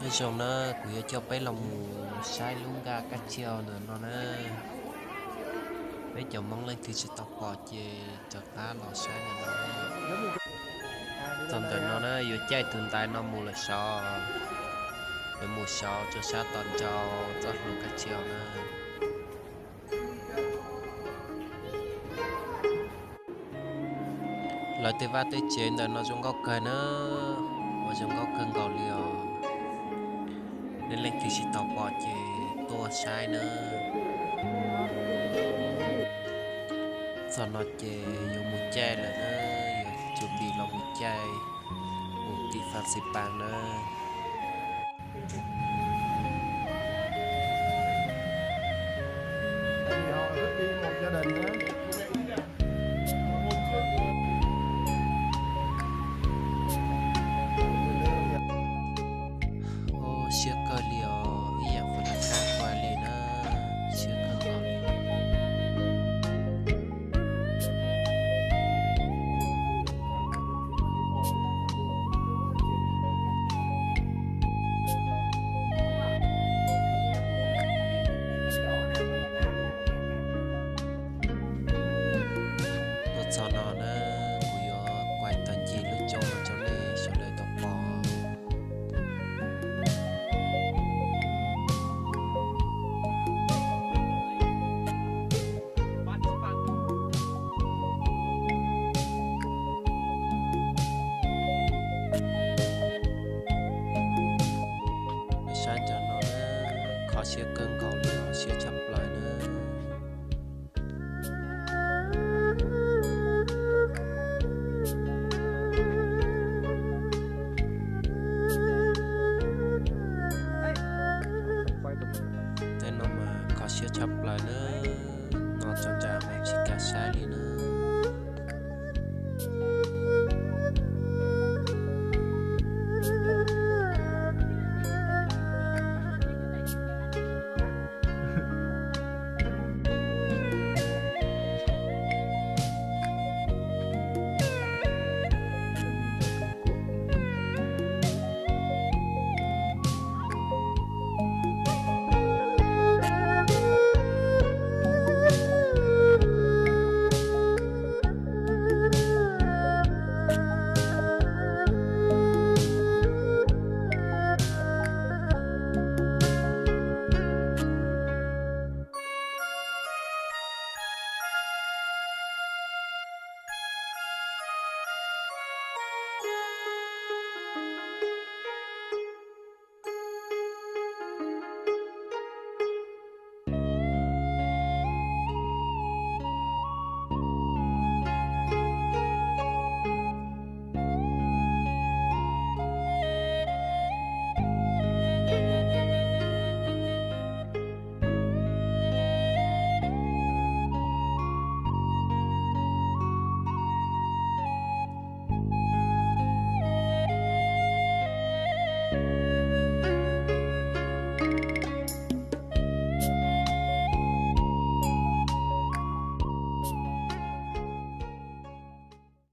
Nyob zoo na, kuv yuav coj peb los mus saib lub nkaj kab tsiaj ntawm no na. Peb cov Hmoob leej twg tsis tau pom ces rov qab los saib ntawm no. Txog ntawm no na yuav caij tus ntaiv no mus lawm saud, yuav mus saud rau sab tom nraud txoj hlua kab tsiaj na. Lawv tej vaj tej tsev ntawm no zoo nkauj kawg na, ua zoo nkauj kawg nkaus li os. Nej leej twg tsis tau pom ces tuaj saib na. Txog no ces yuav mus caij lawm na, yuav tsum dim los mus caij mus tim Fancy Pants na. Siab kawg li os, ib yam fuj tas kaj kuaj li na, siab kawg nkaus li. Tuaj txog no na, kuv yuav kuaim tag ncig lub roob no rau nej sawv daws tau pom. Saib ntawm no na, kho siab kawg nkaus li, kho siab tshaj plaws na. Tej no mas kho siab tshaj plaws na.